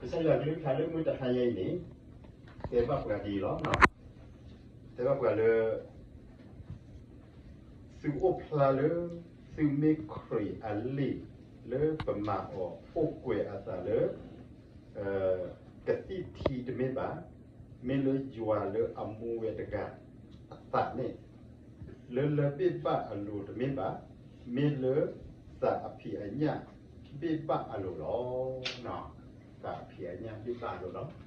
ကစၢ်ယွၤကလုၢ်ကထါလၢမုၢ်တဟါညါအံၤန့ၣ် တဲဘၣ်ပှၤဒ်အံၤလီၤ. တဲဘၣ်ပှၤလၢ သုအိၣ်ဖျါလၢ သုမ့ၢ်ခရံာ်အလံာ်လၢပမၤအီၤအိၣ်ကွဲးအသးလၢ ကသံၣ်ထံတမ့ၢ်ဘၣ်, မ့ၢ်လၢယွၤလၢအမူဝဲတဂၤအသးန့ၣ် လၢလၢဘ့ၣ်ဘၣ်အလိၤတမ့ၢ်ဘၣ်, မ့ၢ်လၢသးအဖံးအညၣ်ဘ့ၣ်ဘၣ်အလိၤလီၤ. သးအဖံးအညၣ်ဘ့ၣ်ဘၣ်အလိၤလီၤ.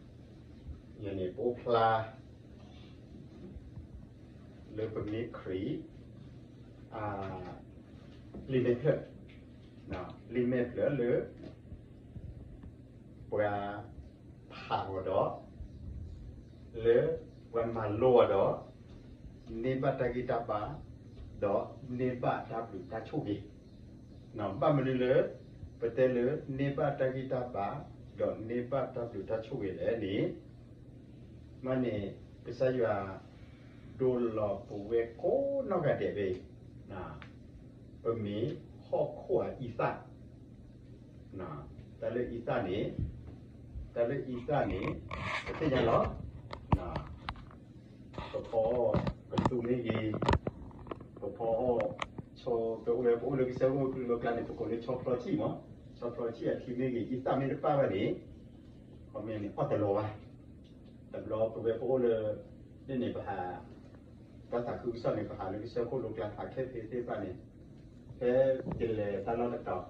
ယန့ၣ်ပအိၣ်ဖျါ လၢပမ့ၢ်ခရံာ် လံာ်မဲာ်ဖျၢၣ်, လံာ်မဲာ်ဖျၢၣ်လၢ ပှၤဖးအီၤဒီး လၢပှၤမၤလိအီၤဒီး န့ၢ်ဘၣ်တၢ်ဂံၢ်တၢ်ဘါ ဒီးန့ၢ်ဘၣ်တၢ်ဘျုးတၢ်ဆိၣ်ဂ့ၤ, ဘၣ်မနုၤလၢ ပတဲလၢန့ၢ်ဘၣ်တၢ်ဂံၢ်တၢ်ဘါ ဒီးန့ၢ်ဘၣ်တၢ်ဘျုးတၢ်ဆိၣ်ဂ့ၤလဲၣ်န့ၣ် မ့ၢ်န့ၣ် ကစၢ်ယွၤ ဒိလီၤပဝဲကိးနီၢ်ဂၤဒဲးဖဲအံၤ, ပမ့ၢ်ဟီၣ်ခိၣ်အအံသၣ်, တၢ်လၢအံသၣ်န့ၣ်, တၢ်လၢအံသၣ်န့ၣ် ပသ့ၣ်ညါလီၤ. ပဖီအီၣ်ကသူမ့ၢ်ဂ့ၤ, ပဖီအီၣ်, ပအိၣ်လၢ ပအိၣ်လၢကစၢၢ်ခိၣ်လိၤကျါန့ၣ် ပကိးလၢဆီဖျီထံၣ်မး, ဆီဖျီထံၣ်အထံမ့ၢ်ဂ့ၤ အံသၣ်မ့ၢ်တပၣ်ဘၣ်န့ၣ် ခီမ့ၢ်န့ၣ် အီၣ်တလီၤဘၣ်. တဘျီပဝဲပအိၣ်လၢ န့ၣ်န့ၣ်ပဟး တၢ်သးခုကစီၣ်န့ၣ် ပဟးလၢကစၢၢ်ခိၣ်လိၤကျါ ဟးခဲဖံးသ့ၣ်တဖၣ်န့ၣ် ဖဲယလဲၤတၢ်လီၢ်တတီၤ,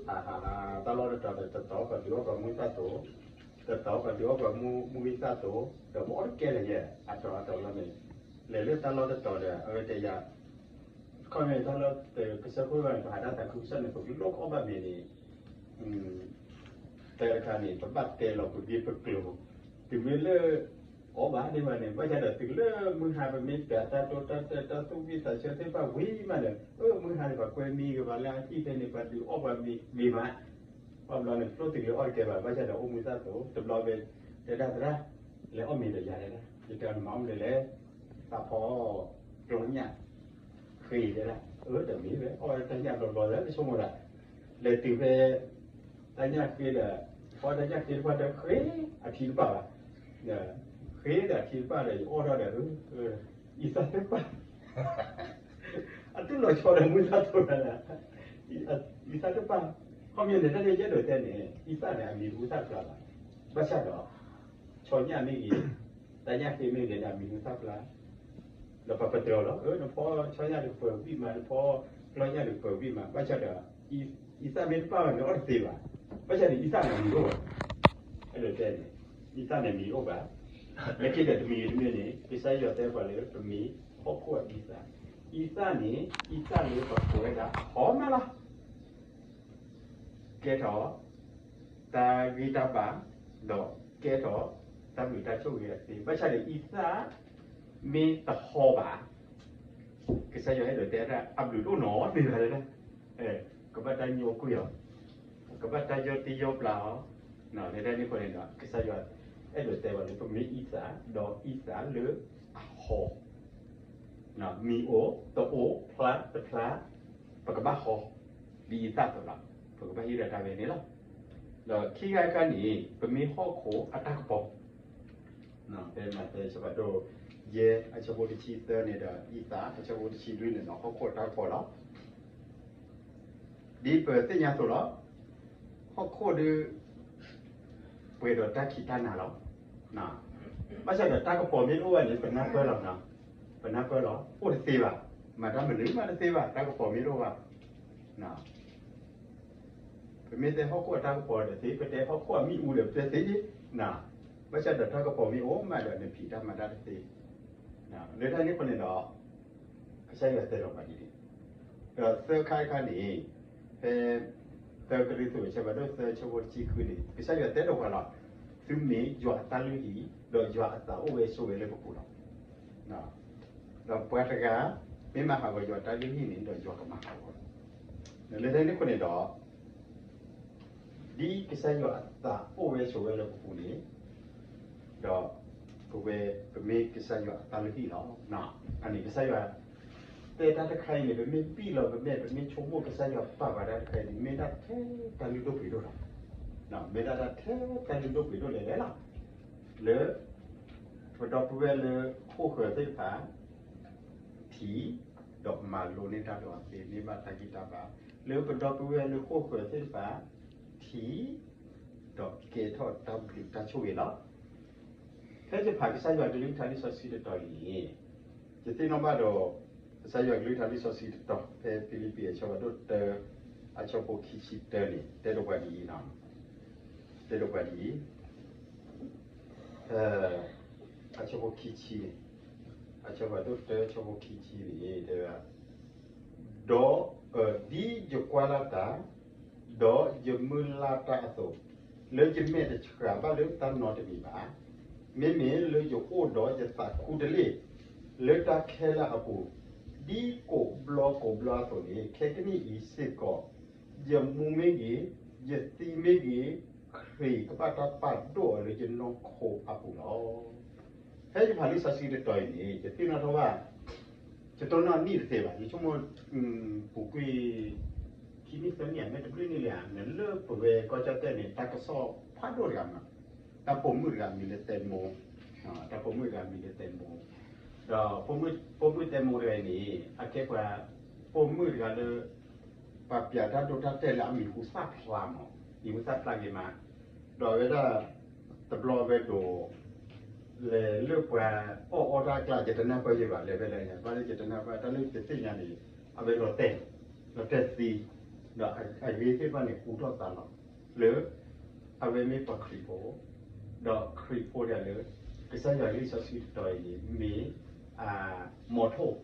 ဟးဟးဟးတၢ်လီၢ်တတီၤဒီး တတီၤပှၤဒုးအီၣ်ပှၤမူသၣ်သိး, တတီၤပှၤဒုးအီၣ်ပှၤမူမူဂံၢ်သၣ်သိး, ဒီးပအီၣ်တကဲလၢၤယဲၢ် အတီၤအတီၤလီၤန့ၣ်, လဲၤလၢတၢ်လီၢ်တတီၤဒီး အဝဲတဲယၤ ခီမ့ၢ်တၢ်လီၢ်ကစၢၢ်ခိၣ်ဘၣ်န့ၣ် ပဟးတၢ်သးခုကစီၣ်န့ၣ် ပကလိၣ်ကအီၣ်ဘၣ်မ့ၤန့ၣ် တၢ်တခါန့ၣ် ပဘၣ်တဲလီၤပဂ့ၢ်ပကျိၤ, တုၤမ့ၢ်လၢ အီၣ်ဘၣ်ဒံးဘၣ်န့ၣ် ဘၣ်ဆၣ်ဒီးတုၤလၢမုၢ်ဟါပမ့ၢ်ပျးတၢ်တိတၢ်တဲာ်တၢ်သူၣ်ဝံၣ်သးဆၢသ့ၣ်တဖၣ်ဝံၤမးဒီး အၢ မုၢ်ဟါန့ၣ် ပှၤကွဲမံဂ့ၤဘၣ်လၢအဟံၣ်ဖဲန့ၣ် ပှၤဒုးအီၣ်ပှၤမ့ၤဂ့ၤမး, ဘၣ်ဘျီန့ၣ် ကျိၣ်တဂ့ၤအီၣ်တကဲဘၣ် ဘၣ်ဆၣ်ဒီးအိၣ်မူသၣ်သိး တဘျီဖဲ တဲဒၣ်သရၣ် လဲၤအီၣ်မ့ၤဒီးယၤတဲဒၣ် ယတဲအီၤနမၤအီၣ်မနုၤလဲၣ် သးဖီကျိညၣ် ဃ့တဲဒၣ် အၢ တမ့ၢ်ဝဲ အီၣ်ဝဲတၢ်ညၣ်ဘျီဘျီလၢကဆိကမိၣ်ဒၣ် လဲၤတုၤဖဲ တၢ်ညၣ်ဃ့ဒီး ဖီတၢ်ညၣ်ဃ့တဖၣ်ဒီးဃ့ အထံတပၣ်ဘၣ်, ဃ့ဒီးအထံတပၣ်ဒီး ယအီၣ်ထီၣ်ဒီး အံသၣ်တပၣ် အတူၢ်လိာ်ဆီဒီးမုၢ်သၣ်သိးဒီး အံသၣ်တပၣ်, ခီမ့ၢ်န့ၣ် တၢ်လၢယအဲၣ်ဒိးတဲန့ၣ် အံသၣ်န့ၣ် အမံၤတဟူသၣ်ဖျါဘၣ်, ဘၣ်ဆၣ်ဒီး ဆီညၣ်မ့ၢ်ဂ့ၤ, တၢ်ညၣ်ဃ့မ့ၢ်ဂ့ၤန့ၣ် အမံၤဟူသၣ်ဖျါ, ဒီးပပတြၢၤလီၤ, နဖီဆီညၣ်တကပၢၤဝံၣ်မး, နဖီကျိညၣ်တကပၢၤဝံၣ်မး, ဘၣ်ဆၣ်ဒီး အံသၣ်မ့ၢ်တပၣ်ဘၣ်န့ၣ် အီၣ်တသ့ဘၣ်, ဘၣ်ဆၣ်န့ၣ် အံသၣ်န့ၣ် အမံၤအိၣ်ဘၣ်, အဲၣ်ဒိးတဲန့ၣ် အံသၣ်န့ၣ် အမံၤအိၣ်ဘၣ်, လၢခံဒီးတမံၤတမံၤန့ၣ် ကစၢ်ယွၤတဲပှၤလၢ ပမ့ၢ်ဟီၣ်ခိၣ်အအံသၣ်, အံသၣ်န့ၣ် အံသၣ်လၢပှၤကိးဝဲဒၣ်အဟီမးလီၤ. ကဲထီၣ် တၢ်ဂံၢ်တၢ်ဘါ, ဒီးကဲထီၣ် တၢ်ဘျုးတၢ်ဆိၣ်ဂ့ၤအသ့, ဘၣ်ဆၣ်ဒီးအံသၣ် မ့ၢ်တဟီဘၣ်, ကစၢ်ယွၤအဲၣ်ဒိးတဲဒၣ် အဘျုးတအိၣ်နီတမံၤဘၣ်လၢၤ, ကဘၣ်တၢ်ညိကွံာ်အီၤ, ကဘၣ်တၢ်ယီၢ်တံၢ်ယီၢ်ပျၢ်အီၤ, လၢတၢ်န့ၣ်အဃိန့ၣ်ဒီး ကစၢ်ယွၤအဲၣ်ဒိးတဲဝဲလၢ ပမ့ၢ်အံသၣ် ဒီးအံသၣ်လၢအဟီ မံၤအိၣ်တအိၣ်ဖျါတဖျါ ပကဘၣ်ဟီ ဒ်အံသၣ်အသိးလီၤ. ပကဘၣ်ဟ့ၣ်ဒီးတၢ်ဝဲန့ၣ်လီၤ. ဒီးခံဂၤတခါန့ၣ် ပမ့ၢ်ဟီၣ်ခိၣ်အတၢ်ကပီၤ, ဖဲမးသဲဆၢဖးဒိၣ်ယဲၢ် အဆၢဖိတဆံသၢန့ၣ်ဒီး အံသၣ်အဆၢဖိတဆံလွံၢ်န့ၣ်ဒီး ဟီၣ်ခိၣ်အတၢ်ကပီၤလီၤ. ဒ်ပသ့ၣ်ညါအသိးလီၤ. ဟီၣ်ခိၣ်ဒုး ပှဲၤဒီးတၢ်ခံးတၢ်နၤလီၤ. ဘၣ်ဆၣ်ဒီးတၢ်ကပီၤမ့ၢ်တအိၣ်ဘၣ်န့ၣ် ပနၢ်ပၢၢ်လီၤ. ပနၢ်ပၢၢ်လီၤ. အိၣ်တသ့ဘၣ်. မၤတၢ်မနုၤမးတသ့ဘၣ် တၢ်ကပီၤမ့ၢ်တအိၣ်ဘၣ်. ပမ့ၢ်တဲဟီၣ်ခိၣ်အတၢ်ကပီၤဒီးသ့, ပတဲဟီၣ်ခိၣ်အမ့ၣ်အူဒီးပတဲသ့, ဘၣ်ဆၣ်ဒီးတၢ်ကပီၤမ့ၢ်အိၣ်မးဒီးနဖံးတၢ်မၤတၢ်တသ့. လၢတၢ်န့ၣ်အဃိန့ၣ်ဒီး ကစၢ်ယွၤတဲလီၤပှၤဒ်န့ၣ်, ဒီးသၢခါတခါန့ၣ် ဖဲ သၢကရံၣ်သူး အဆၢဖးဒိၣ်သၢ အဆၢဖိတဆံဃုန့ၣ် ကစၢ်ယွၤတဲလီၤပှၤလီၤ, သုမ့ၢ်ယွၤအတၢ်လုၢ်ဟံၣ်, ဒီးယွၤအသးအိၣ်ဝဲဆိးဝဲလၢပပူၤလီၤ. ဒီးပှၤတဂၤ မ့ၢ်မၤဟးဂီၤယွၤတၢ်လုၢ်ဟံၣ်န့ၣ် ဒီးယွၤကမၤဟးဂီၤလီၤ. လၢတၢ်န့ၣ်အဃိန့ၣ်ဒီး ဒ်ကစၢ်ယွၤအသးအိၣ်ဝဲဆိးဝဲလၢပပူၤန့ၣ် ဒီး ပဝဲ ပမ့ၢ်ကစၢ်ယွၤအတၢ်လုၢ်ဟံၣ်လီၤ. အန့ၣ်ကစၢ်ယွၤ တဲတၢ်တခါအံၤန့ၣ် ပမ့ၢ်ဘံၣ်လီၤပမဲာ် ပမ့ၢ်ဆိကမိၣ်ကစၢ်ယွၤပာ်ပှၤတၢ်တခါအံၤန့ၣ် မ့ၢ်ဒၣ်ထဲတၢ်လုၢ်ဒိၣ်ပှ့ၤဒိၣ်လီၤ. မ့ၢ်ဒၣ်တၢ်ထဲတၢ်လုၢ်ဒိၣ်ပှ့ၤဒိၣ်လဲၣ်လဲၣ်လီၤ. လၢ ပဒီပုၢ်ဝဲၢ်လၢခိၣ်ဃၢၤသ့ၣ်တဖၣ် ထံၣ် ဒီးမၤလိန့ၢ်တၢ်ဒီးသ့န့ၢ်ဘၣ်တၢ်ဂံၢ်တၢ်ဘါ လၢပဒီပုၢ်ဝဲၢ်လၢခိၣ်ဃၢၤသ့ၣ်တဖၣ် ထံၣ် ဒီးကဲထီၣ်တၢ်ဘျုးတၢ်ဆိၣ်ဂ့ၤလီၤ. ဖဲယဖးကစၢ်ယွၤကလုၢ်ကထါလံာ်စီဆှံတတီၤအံၤန့ၣ် ယသ့ၣ်နီၣ်ဘၣ်ဒီး ကစၢ်ယွၤကလုၢ်ကထါလံာ်စီဆှံတတီၤ ဖဲဖံလံးပံးအဆၢဖးဒိၣ်တၢ အဆၢဖိခံဆံတၢန့ၣ် တဲဒိပှၤဒ်အံၤ, တဲဒိပှၤဒ်အံၤ, အဆၢဖိခံဆံန့ၣ်, အဆၢဖးဒိၣ်တၢ အဆၢဖိခံဆံန့ၣ် တဲဝဲ ဒီး ဒ်ယကွၢ်လၢ်တၢ်, ဒီးယမုၢ်လၢ်တၢ်အသိး, လၢယမဲာ်တဆှးဘၣ်လၢတၢ်နီတမံၤဘၣ်. မ့မ့ၢ်လၢယအိၣ်ဒီးယသးခူတလ့ၢ် လၢတၢ်ခဲလၢာ်အပူၤ, ဒ်ကိးဘျီကိးဘျီအသိးန့ၣ် ခဲကနံၣ်အံၤစ့ၢ်ကီး, ယမူမ့ၢ်ဂ့ၤ, ယသံမ့ၢ်ဂ့ၤ, ခရံာ်ကဘၣ်တၢ်ပာ်ဒိၣ်အီၤလၢယနီၢ်ခိအပူၤလီၤ. ဖဲယဖးလံာ်စီဆှံတတီၤအံၤန့ၣ် ယသ့ၣ်နီၣ်ထီၣ်ဘၣ်, ယတိၢ်နီၣ်နံၣ်တသ့ဘၣ်, ယဆိကမိၣ် ပူၤကွံာ် ခံနံၣ်သၢနံၣ်ဧါ မ့ၢ်တဘျုးနံၣ်လံဧါ နလၢပဝဲကီၢ်ကၠီၣ်တဲၣ်န့ၣ် တၢ်ကစီၣ်ဖးဒိၣ်တဂၤမး, တၢ်ပိာ်မုၣ်တဂၤမံၤလၢတဲမိ, တၢ်ပိာ်မုၣ်တဂၤမံၤလၢတဲမိ, ဒီး ပိာ်မုၣ်တဲမိတဂၤအံၤန့ၣ် အကဲပှၤ ပိာ်မုၣ်တဂၤလၢ ပှၤပျးတၢ်ဒိတၢ်တဲာ်လၢအမံၤဟူသၣ်ဖျါမး, မံၤဟူသၣ်ဖျါဂ့ၤမး, ဒီးအဝဲဒၣ် တဘျီဝဲဒိး လဲၤလၢပှၤအီၣ်အီတၢ်အကျါ ယတနၢ်ပၢၢ်ယဘၣ် လဲၤဖဲလဲၣ်န့ၣ် ဘၣ်လၢယတနၢ်ပၢၢ် တၢ်လၢယသ့ၣ်ညါန့ၣ် အဝဲလီၤတဲာ်, လီၤတဲာ်သံ, ဒီးအဂ့ၤသ့ၣ်တဖၣ်န့ၣ် ဟူထီၣ်သါလီၤ လၢ အဝဲမ့ၢ်ပှၤခရံာ်ဖိ, ဒီးခရံာ်ဖိဒၣ်လၢ ကစၢ်ယွၤလံာ်စီဆှံတတီၤအံၤန့ၣ် မ့ၢ် အမီထိၣ်,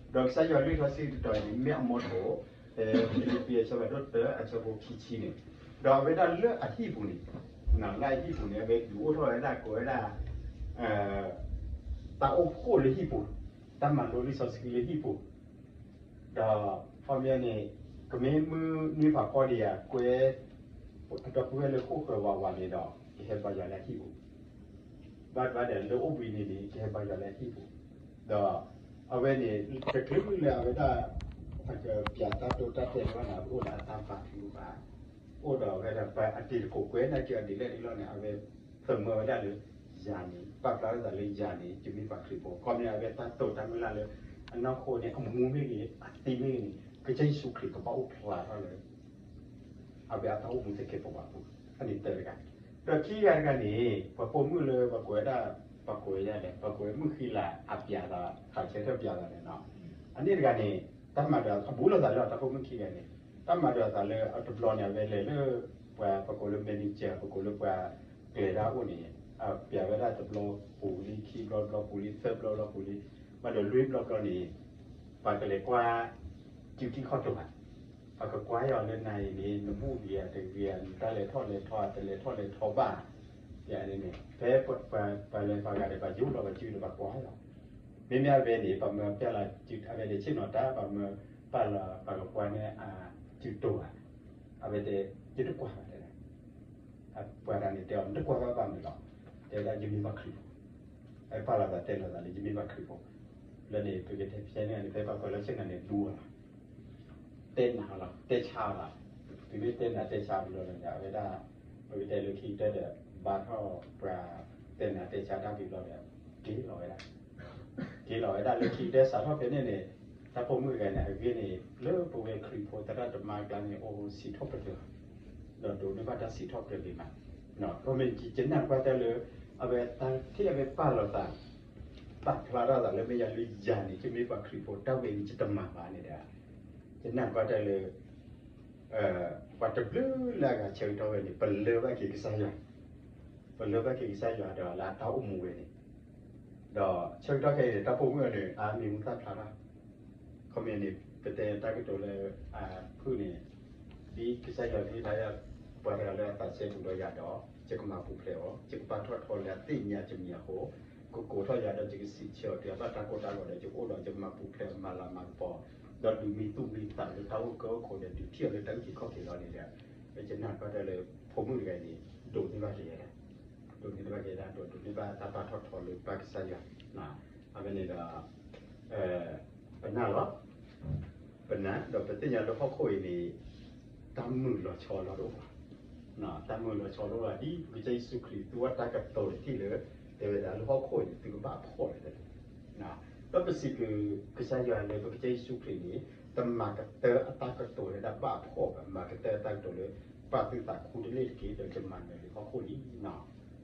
ဒီးကစၢ်ယွၤလံာ်စီဆှံတတီၤအံၤန့ၣ် မ့ၢ်အမီထိၣ်, ဖဲဖံလံးပံးအဆၢဖးဒိၣ်တၢ အဆၢဖိခံဆံန့ၣ်, ဒီးအဝဲဒၣ်လၢအဟံၣ်ပူၤန့ၣ်, လၢအဟံၣ်ပူၤန့ၣ် အဝဲဒုးအိၣ်ထီၣ်ဝဲဒၣ်ကိးဝဲဒၣ် တၢ်အိၣ်ဖှိၣ်လၢဟံၣ်ပူၤ, တၢ်မၤလိလံာ်စီဆှံလၢဟံၣ်ပူၤ, ဒီးခီပညီန့ၣ် ကမ့ၢ်မုၢ်နွံဖးဖီဒံးဧါ ကွဲ ပဒီပုၢ်ဝဲၢ်လၢခိၣ်ဃၢၤဝးဝးန့ၣ်ဒီး ကဟဲဘါယွၤလၢအဟံၣ်ပူၤ, ဘၣ်ဘၣ်ဒီးလၢအိၣ်ဘှံးနံၤန့ၣ် ကဟဲဘါယွၤလၢအဟံၣ်ပူၤ, ဒီး အဝဲန့ၣ် တချုးလၢအဝဲဒၣ် အကပျးတၢ်ဒိတၢ်တဲာ်တဖၣ်န့ၣ် အအိၣ်ဒီးအတၢ်ဘါထုကဖၣ်, အိၣ်ဒီးအဝဲဒၣ်ပှၤအတံၤသကိးကွဲးနာ်က့ၤအီၤဒ်လဲၣ်ဒ်လဲၣ်န့ၣ် အဝဲ သမၢဝဲဒၣ်လၢ ယၤန့ၣ် ပာ်ဖျါထီၣ်သးလၢယၤန့ၣ် ယမ့ၢ်ပှၤခရံာ်ဖိ, ခီပညီအဝဲတၢ်တိာ်တၢ်မုၢ်လၢ်လၢ အနီၢ်ခိန့ၣ် အမူမ့ၢ်ဂ့ၤ အသံမ့ၢ်ဂ့ၤန့ၣ် ကစၢ်ယ့ၣ်ၡူးခရံာ်ကဘၣ်အိၣ်ဖျါထီၣ်လၢ အဝဲအတၢ်အိၣ်မူသကဲးပဝးပူၤ, အန့ၣ်တၢ်တဂၤ, ဒီးခံဂၤတဂၤန့ၣ် ပှၤပိာ်မုၣ်လၢပှၤကိးဝဲဒၣ် ပှၤကိးဝဲဒၣ်လဲၣ် ပှၤကိးဝဲမုၣ်ဃံလၤအပျးသး ခးဆၢထၢၣ်ပျးသးန့ၣ်နီၤ, အန့ၣ်တဂၤန့ၣ် တၢ်မၤဒီးအဘူးလိာ်သးလၢတၢ်ပိာ်မုၣ်ခံဂၤန့ၣ်, တၢ်မၤဒီးသးလၢအတဘျီန့ၣ် အဝဲလဲၤလၢ ပှၤပကိးလၢ manager ပကိးလၢပှၤကျဲၤတၢ်အိၣ်န့ၣ် အပျးဝဲဒၣ်တဘျီပူၤလံ ခံဘျီဘျီပူၤလံ သၢဘျီဘျီပူၤလံ, ဘၣ်ဒီးလွံၢ်ဘျီဘျီန့ၣ် ပှၤကလဲၤကွၢ် စုထံခီၣ်တိာ်ဘၣ်, ပှၤကကွၢ်ယီၤလၢနၤအံၤန့ၣ် နဘူၣ်ဂ့ၤဧါတဂ့ၤဧါ နတၢ်လဲၤထီၣ်လဲၤထီ တလဲၤထီၣ်လဲၤထီဘၣ်, ယန့ၣ်န့ၣ် ဖဲပှၤလဲၤပှၤဂၤဒီး ပှၤယူၢ်လီၤပှၤစုဒီးပှၤကွၢ်ယီၤ, မ့မ့ၢ်အဝဲန့ၣ် ပှၤမၢပျၢ်လီၤစု အဝဲန့ၣ်ဆ့ၣ်နီၤတၢ် ပှၤမၢပာ်လီၤပှၤကကွၢ်န့ၢ်အစုတိာ်ဧါ, အဝဲတဲ ယတကွၢ်ဘၣ်တဲဒၣ် ပှၤတဂၤန့ၣ်တဲအီၤ နတကွၢ်ဘၣ်ဘၣ်မုာ်လီၤ, တဲဝဲဒၣ်ယမ့ၢ်ပှၤခရံာ်ဖိ, အပာ်လီၤသးတဲလီၤသးလၢယမ့ၢ်ပှၤခရံာ်ဖိ, လၢန့ၣ် ပကတဲဖဲန့ၣ်န့ၣ် ဖဲပှၤကွၢ်လၢဆ့ၣ်နီၤန့ၣ် ဒူအီၤလီၤ, တဲနးအီၤလီၤ တဲဆါအီၤလီၤ, တုၤမ့ၢ်တဲနးတဲဆါဘျီဒီး အဝဲဒၣ် ပကတဲလၢခံကတၢၢ်ဒီး ဘါထီၣ်ပှၤတဲနးတဲဆါတၢ်ဘံၤဘျီဒီး က့ၤလီၤဝဲဒၣ် က့ၤလီၤဝဲဒၣ်လၢခံကတၢၢ်စးထီၣ်ဖဲန့ၣ်န့ၣ် တၢ်ပိာ်မုၣ်တဂၤန့ၣ် အဂ့ၢ်န့ၣ် လၢပဝဲခရံာ်ဖိသရၣ်သမါအကျါန့ၣ် အိၣ်စံးထီၣ်ပတြၢၤ ဒီးဒိးန့ၢ်ဘၣ်တၢ်စံးထီၣ်ပတြၢၤဂ့ၤမး, ခီမ့ၢ်ယနာ်ကွၢ်တၢ်လၢ အဝဲတၢ်ထံၣ်အဝဲပာ်လီၤသး ပာ်ဖျါထီၣ်သးလၢမ့ၢ်ယၤလၢယၤန့ၣ် ယမ့ၢ်ပှၤခရံာ်ဖိတၢ်ဝဲန့ၣ် ယတမၤဘၣ်န့ၣ်ဒီး ယနာ်ကွၢ်တၢ်လၢ ပှၤတဘျုးလၢအဂၤဆၢကတီၢ်ဝဲန့ၣ် ပလၢဘၣ်က့ၤကစၢ်ယွၤ, ပလၢဘၣ်က့ၤကစၢ်ယွၤဒီးလၢအတၢ်အိၣ်မူဝဲန့ၣ်, ဒီးဆၢကတီၢ်ခဲအံၤန့ၣ် တၢ်ပိာ်မုၣ်အီၤန့ၣ် အမံၤဟူသၣ်ဖျါထီၣ်, ခီမ့ၢ်န့ၣ် ပတဲတၢ်ကတိၤလၢ အဖုၣ်န့ၣ် ဒ်ကစၢ်ယွၤကလုၢ်ကထါ ပှၤတဂၤလၢအသးစဲဘူးဒီးယၤဒီး ယကမၤပူၤဖျဲးအီၤ, ယကပာ်ထီၣ်ထီလၢအသ့ၣ်ညါယမံၤအဃိ, ကကိးထီၣ်ယၤဒီးယကစံးဆၢအီၤ တုၤအဘၣ်တၢ်ကိၢ်တၢ်ဂီၤဒီး ယကအိၣ်ဒီးယကမၤပူၤဖျဲးအီၤ မၤလၤမၤကပီၤ, ဒီးဒုးမံသူၣ်မံသးလၢတၢ်အိၣ်ကၢအိၣ်ခိးဒီး ဒုးထံၣ်အီၤလၢတၢ်အုၣ်က့ၤခီၣ်က့ၤလီၤန့ၣ်ဒီး ယနာ်ကွၢ်တၢ်လၢ ဖိမုၣ်တဂၤအံၤန့ၣ် ဒိးန့ၢ်ဘၣ်က့ၤဝဲဒၣ် ဒိးန့ၢ်ဘၣ်က့ၤဝဲဒၣ် ဒိးန့ၢ်ဘၣ်တၢ်ပာ်ထီၣ်ထီလၢပၢ်ကစၢ်ယွၤ, အဝဲန့ၣ်ဒီး ပနာ်လီၤ, ပနာ်ဒီးပသ့ၣ်ညါလၢဟီၣ်ခိၣ်အံၤန့ၣ် တၢ်မုာ်လီၤဆီလီၤတအိၣ်ဘၣ်, တၢ်မုၢ်လၢ်ဆီတလဲဘၣ် ဒ်ပကစၢ်ယ့ၣ်ၡူးခရံာ်သူဝဲတၢ်ကတိၤတထံၣ်လၢ တဲဝဲဒၣ်လၢဟီၣ်ခိၣ်န့ၣ် သုကဘၣ်ဖှီၣ်လီၤ. ဒီးပစံးဘျုးကစၢ်ယွၤလၢပကစၢ်ယ့ၣ်ၡူးခရံာ်န့ၣ် တမၤကတၢၢ်အတၢ်ကတိၤလၢဒၣ်ဘၣ်ဖှီၣ်ဘၣ်, မၤကတၢၢ်အတၢ်ကတိၤလၢ ပာ်သုသးခူတန့ၢ်တက့ၢ် ဒီးယမၤနၢၤလၢဟီၣ်ခိၣ်လံ.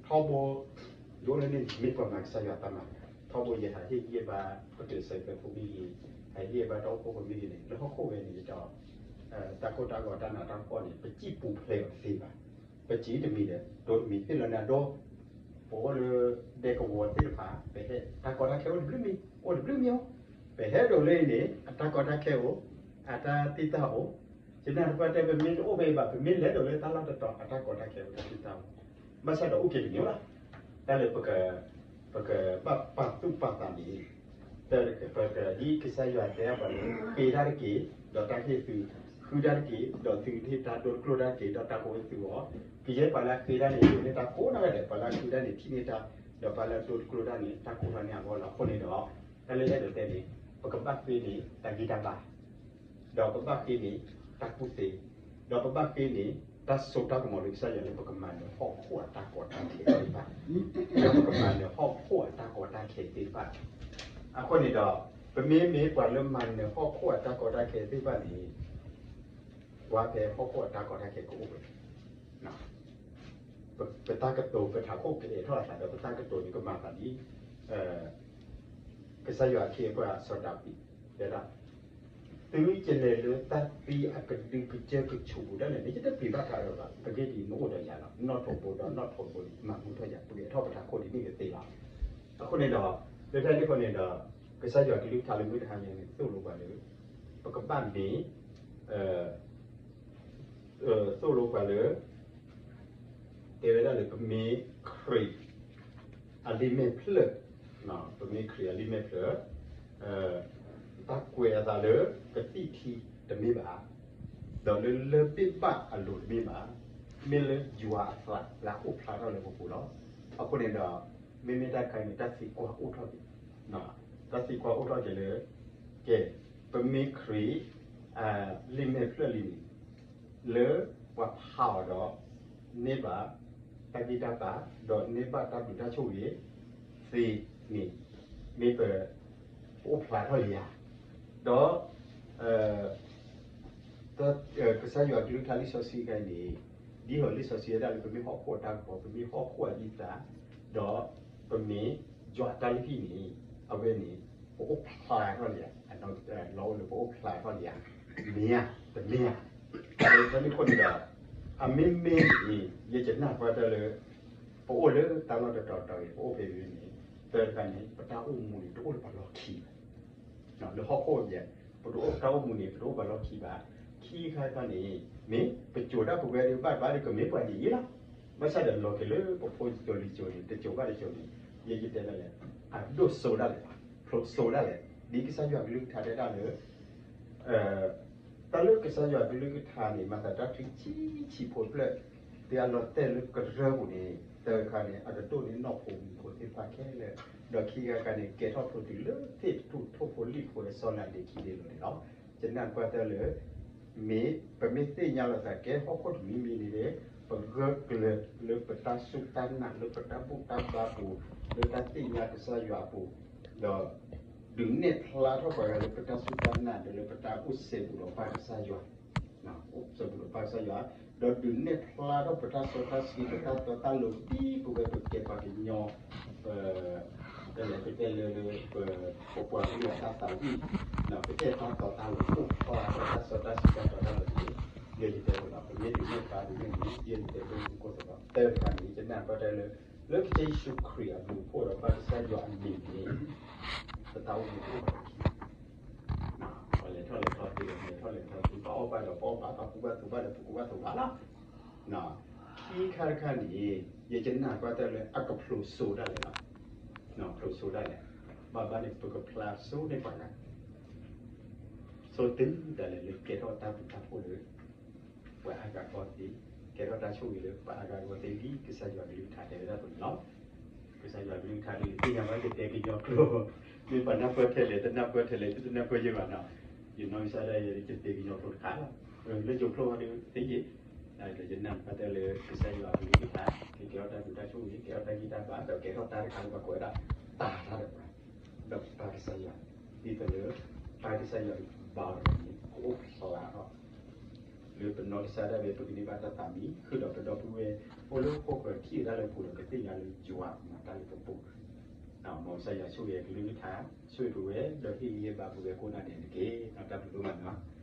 ထီဘိ ယအိၣ်လၢန့ၣ် မ့ၢ်ပှၤမၤကစၢ်ယွၤတၢ်မၤ, ထီဘိယဟးဟ့ၣ်ဂံၢ်ဘါ ပတုာ်စဲးဖဲဖိမ့ၢ်ဂ့ၤ, ဟးဟ့ၣ်ဂံၢ်ဘါတၢ်အိၣ်ဖှိၣ်ဖိမ့ၢ်ဂ့ၤန့ၣ် လၢဟီၣ်ခိၣ်ဝဲန့ၣ်ဒီး တၢ်ကိၢ်တၢ်ဂီၤတၢ်နးတၢ်ဖှီၣ်န့ၣ် ပစံၣ်ပူၤဖျဲးအီၤတသ့ဘၣ်. ပစံၣ်တမံၤဒီး ဒိတမံၤ ဟ့ၣ်လီၤန့ၢ်အဒိ ပအိၣ်လၢဒဲကဝီၤသ့ၣ်တဖၣ် ပဟဲ တၢ်ကီတၢ်ခဲအိၣ်တဘျုးမံၤ အိၣ်တဘျုးမံၤအိၣ်, ပဟဲဒိးလၢအံၤန့ၣ် အတၢ်ကီတၢ်ခဲအိၣ်, အတၢ်သံတၢ်အိၣ်, ယနာ်သပှၢ်တဲ ပမ့ၢ်တအိၣ်ဖဲအံၤဘၣ် ပမ့ၢ်လဲၤဒိးလၢတၢ်လီၢ်တတီၤ အတၢ်ကီတၢ်ခဲအိၣ်တၢ်သံတၢ်အိၣ်, ဘၣ်ဆၣ်ဒီးအိၣ်က့ၤတမံၤလီၤ. တၢ်လၢ ပကဘၣ်ပာ်သူၣ်ပာ်သးန့ၣ် ပကဒ်ကစၢ်ယွၤတဲအပှၤလၢ ဃ့တၢ်တက့ၢ် ဒီးတၢ်ဟ့ၣ်သု, ဃုတၢ်တက့ၢ် ဒီးသုကဟ့ၣ်တၢ်ဒိတကျိၣ်တၢ်တက့ၢ် ဒီးတၢ်ကအိၣ်သုအီၤ, ကယဲၢ်ပှၤလၢအဃ့တၢ်န့ၣ် ဒိးန့ၢ်တၢ်ကိးဂၤဒဲး, ပှၤလၢအဃုတၢ်န့ၣ် ထံၣ်န့ၢ်တၢ်, ဒီးပှၤလၢအဒိတကျိၣ်တၢ်န့ၣ် တၢ်ကိးထီၣ်န့ၢ်အဂီၢ်လီၤ. အဃိန့ၣ်ဒီး တၢ်လၢအဲၣ်ဒိးတဲန့ၣ် ပကဘၣ်ဃ့န့ၣ်တၢ်ဂံၢ်တၢ်ဘါ ဒီးပဘၣ်ဃ့န့ၣ် တၢ်ကူၣ်သ့, ဒီးပဘၣ်ဃ့န့ၣ် တၢ်စိတၢ်ကမီၤလၢကစၢ်ယွၤလၢပကမၤနၢၤဟီၣ်ခိၣ်အတၢ်ကီတၢ်ခဲသ့ၣ်တဖၣ်, ဒီးပကမၤနၢၤဟီၣ်ခိၣ်အတၢ်ကီတၢ်ခဲသ့ၣ်တဖၣ်. အဃိန့ၣ်ဒီး ပမ့မ့ၢ်ပှၤလၢမၤနၢၤဟီၣ်ခိၣ်အတၢ်ကီတၢ်ခဲသ့ၣ်တဖၣ်န့ၣ် ပှၤဖဲဟီၣ်ခိၣ်အတၢ်ကီတၢ်ခဲကအိၣ်ဝဲ ပတၢ်ကတိၤ ပထးခိၣ်ကအဲၣ်ထီၣ်အသးဒီး ပတၢ်ကတိၤန့ၣ်ကမၤသးဒ် ကစၢ်ယွၤအခ့အပှၤစီၤဒၤဝံး တဲဒၣ်, သုယလဲၤလၢတၢ်သံအကဒုကစၢၢ်ကဆူးပူၤဒၣ်လဲာ်န့ၣ် ယတပျံၤဘၣ်တၢ်အၢဘၣ်, အဂ့ၢ်ဒ်အံၤ နအိၣ်ဒီးယၤလီၤ, နီၣ်ထိးဘိဒီးနီၣ်ထိးဘိန့ၣ် မၤမူထီၣ်ယၤ, ပကအဲၣ်ထီၣ်ပထးခိၣ်ဒ်န့ၣ်ကသ့လီၤ. အဃိန့ၣ်ဒီး လၢတၢ်န့ၣ်အဃိန့ၣ်ဒီး ကစၢ်ယွၤကလုၢ်ကထါလၢမုၢ်တဟါညါန့ၣ် သိၣ်လိပှၤလၢ ပကဘၣ်မ့ၢ် သိၣ်လိပှၤလၢ တဲဝဲဒၣ်လၢပမ့ၢ်ခရံာ်အလံာ်မဲာ်ဖျၢၣ်, ပမ့ၢ်ခရံာ်အလံာ်မဲာ်ဖျၢၣ်, တၢ်ကွဲးအသးလၢ ကသံၣ်ထံတမ့ၢ်ဘၣ်, ဒီးလၢလၢၢ်ဘ့ၣ်ဘၣ်အလိၤတမ့ၢ်ဘၣ်, မ့ၢ်လၢယွၤအသးလၢအအိၣ်ဖျါထီၣ်လၢပပူၤလီၤ. အဃိန့ၣ်ဒီး မ့မ့ၢ်တၢ်တခါအံၤန့ၣ် တၢ်သံကွၢ်အိၣ်ထီၣ်က့ၤ, တၢ်သံကွၢ်အိၣ်ထီၣ်က့ၤလၢ ကဲ ပမ့ၢ်ခရံာ် လံာ်မဲာ်ဖျၢၣ်လံန့ၣ် လၢပှၤဖးအီၤဒီး န့ၢ်ဘၣ်တၢ်ဂံၢ်တၢ်ဘါ ဒီးန့ၢ်ဘၣ်တၢ်ဘျုးတၢ်ဆိၣ်ဂ့ၤသ့န့ၣ် မ့ၢ်ပ ပအိၣ်ဖျါထီၣ်လံဧါ, ဒီး ကစၢ်ယွၤကလုၢ်ကထါလံာ်စီဆှံတခါအံၤန့ၣ် ဒ်သိးလံာ်စီဆှံဝဲဒၣ်လၢ ပမ့ၢ်ဟီၣ်ခိၣ်အတၢ်ကပီၤ ပမ့ၢ်ဟီၣ်ခိၣ်အအံသၣ် ဒီးပမ့ၢ်ယွၤအတၢ်လုၢ်ဟံၣ်န့ၣ် အဝဲန့ၣ် ပအိၣ်ဖျါထီၣ်လံဧါ, လီၤအိၣ်လၢပအိၣ်ဖျါထီၣ်လံဧါ, မ့ၢ်ဧါ, တမ့ၢ်ဧါ. တၢ်န့ၣ်အဃိန့ၣ်ဒီး အမ့မ့ၢ်န့ၣ် ယကနၣ်ပှၤတဲလၢ ပအိၣ်လၢတၢ်လီၢ်တတီၤတီၤအံၤ ပအိၣ်ဖဲန့ၣ်န့ၣ် တၢ်တခါန့ၣ် ပတၢ်အိၣ်မူန့ၣ် တအိၣ်လၢပှၤလီၢ်ခံဘၣ် လၢဟီၣ်ခိၣ်ယဲၢ် ပတအိၣ်တၢ်အိၣ်မူန့ၣ် ပတအိၣ်ပှၤလီၢ်ခံဘၣ်. ခံခါတခါန့ၣ် မ့ၢ်ပစိာ်တၢ်ပဝဲဒၣ်ဘၣ်တဘၣ်ဒီး ကမ့ၢ်ပှၤဒ်အံၤလီၤ. ဘၣ်ဆၣ်ဒီးလီၤက့ၤလၢပဖိကၠိလံၤကၠိန့ၣ် တစိာ်ဘၣ်တစိာ်န့ၣ် ယယတဲဒၣ်လဲာ် အဒိၣ်စိဒၣ်လဲာ် ဖျိးစိဒၣ်လဲာ် ဒ်ကစၢ်ယွၤကလုၢ်ကထါတဲဒၣ်လၢ တၢ်လၢကစၢ်ယွၤကလုၢ်ကထါန့ၣ် မၤသးတၢ်ထုဆံးဆံးဖိတဖျၢၣ် သ့အလီၤတဲာ်လၢကရၢပူၤန့ၣ် တၢ်တခါန့ၣ် အကဒိၣ်န့ၢ်နီၢ်ဖိမုၣ်ဖိသ့ၣ်တဖၣ်ခဲလၢာ်, ဒီးခံခါတခါန့ၣ် ကဲထီၣ်ဖျိတုၤလၢသ့ၣ်တထူၣ်ထိၣ်ဖိလံၣ်ဖိအစီလၢအဒ့ခံဒ့လိၤန့ၣ်လီၤ. ယနာ်ကွၢ်တၢ်လၢ မ့ၢ်ပမ့ၢ်သ့ၣ်ညါလီၤသးကဲဟီၣ်ခိၣ်တမံၤမံၤန့ၣ် ပဂၢၢ်ကျၢၤလၢပတၢ်စူၢ်တၢ်နာ် လၢပတၢ်ဘူၣ်တၢ်ဘါပူၤ လၢတၢ်သ့ၣ်ညါကစၢ်ယွၤအပူၤ, ဒီး ဒုးနဲၣ်ဖျါထီၣ်ပှၤဂၤလၢပတၢ်စူၢ်တၢ်နာ် ဒီးလၢပတၢ်အိၣ်စဲဘူးဒီးပၢ်ကစၢ်ယွၤ, အိၣ်စဲဘူးဒီးပၢ်ကစၢ်ယွၤ, ဒီးဒုးနဲၣ်ဖျါထီၣ်ပတၢ်စီတၢ်ဆှံ ပတၢ်တီတၢ်လိၤ ဒ်ပဝဲပကဲပှၤကညီ ပ ပတဲလၢ ပ ပပှၤကလုာ်အတၢ်သးဝံၣ် ပအဲၣ်တၢ်တီတၢ်လိၤ အိၣ်ဖျါထီၣ်တၢ်စီတၢ်ဆှံ တၢ်တီတၢ်လိၤန့ၣ် ယဲယတဲဝဲလီၤ. ပမ့ၢ်ဒုးနဲၣ်ဖျါဒုးနဲၣ်န့ၣ် ယဲယတဲဝဲမူခိၣ်သဘီ တၢ်တခါန့ၣ် ယနာ်ကွၢ်တၢ်လၢ လၢကစၢ်ယ့ၣ်ၡူးခရံာ်အဘျုးအဖှိၣ်ဒီးပၢ်ကစၢ်ယွၤအမံၤန့ၣ် ပတၢ်အိၣ်မူတအိၣ်ဘၣ်ခံ ပလဲၤထီၣ်လဲၤထီၣ်သ့ လဲၤထီၣ်လဲၤထီၣ်သ့ ပအီၣ်ဘၣ်ဒီးပအီၣ်ဘၣ် ပကူဘၣ်သူဘၣ်ဒီးပကူဘၣ်သူဘၣ်လီၤ. ခံခါတခါန့ၣ် ယကနာ်ကွၢ်တၢ်လၢအကဖျိးစိဒၣ်လဲာ်လီၤ. ဖျိးစိဒၣ်လဲာ် ဘၣ်ဘၣ်န့ၣ် ပကဖျါစိန့ၢ်ပှၤဂၤ စိတ့ၢ်ဒၣ်လဲာ်လၢကဲထီၣ်တၢ်ဘျုးတၢ်ဖှိၣ်လၢ ပှၤအါဂၤအဂီၢ်သ့, ကဲထီၣ်တၢ်ဆိၣ်ဂ့ၤလၢပှၤအါဂၤအဂီၢ်သ့ ဒ်ကစၢ်ယွၤကလုၢ်ကထါတဲဝဲဒၣ်အသိးန့ၣ်လီၤ. ကစၢ်ယွၤကလုၢ်ကထါဒ်န့ၣ် သ့ၣ်ညါဘၣ်ကတဲကညီကျိာ်, မ့ၢ်ပှၤနၢ်ပၢၢ်ထဲလဲၣ် တနၢ်ပၢၢ်ထဲလဲၣ် တနၢ်ပၢၢ်ယဲၢ်ဘၣ်နီၤ, ယနီၢ်ကစၢ်ဒၣ်ယဲ ယတဲကညီကျိာ်တခါလီၤ. လၢယိၤကျိာ်ဒီးသ့ယဲၢ် ယနာ်တၢ်လၢကစၢ်ယွၤအကလုၢ်ကထါ ကကဲထီၣ်တၢ်ဘျုးတၢ်ဆိၣ်ဂ့ၤ ကဲထီၣ်တၢ်ဂံၢ်တၢ်ဘါ ဒီးကဲထီၣ်တၢ်တခါလၢပှၤကိးဝဲဒၣ် တၢ်တၢ်ဒီးပှၤ ဒီးပၢ်ကစၢ်ယွၤ ဒ်သိးလၢ ပၢ်ကစၢ်ယွၤဘၣ်အီၤတဂၤန့ၣ် ကအိၣ်ဖျါထီၣ် လၢပနီၢ်ကစၢ်ဒၣ်ဝဲ ပကန့ၢ်ဘၣ်တၢ်သးမံ ဃုာ်ဒီးပဒီပုၢ်ဝဲၢ် အိၣ်လၢဟီၣ်ခိၣ်ချၢထံၣ်ဝဲဒၣ်လၢပူၤဒီး ကသ့ၣ်ညါလၢယွၤမၤတၢ်လၢပပူၤ မ်ကစၢ်ယွၤဆိၣ်ဂ့ၤကလုၢ်ကထါ ဆိၣ်ဂ့ၤပဝဲ ဒီးဟ့ၣ်ဂံၢ်ဟ့ၣ်ဘါပဝဲကိးဂၤဒဲးန့ၣ်တက့ၢ်. တၢ်ဘျုးဒိၣ်မးန့ၣ်လီၤ.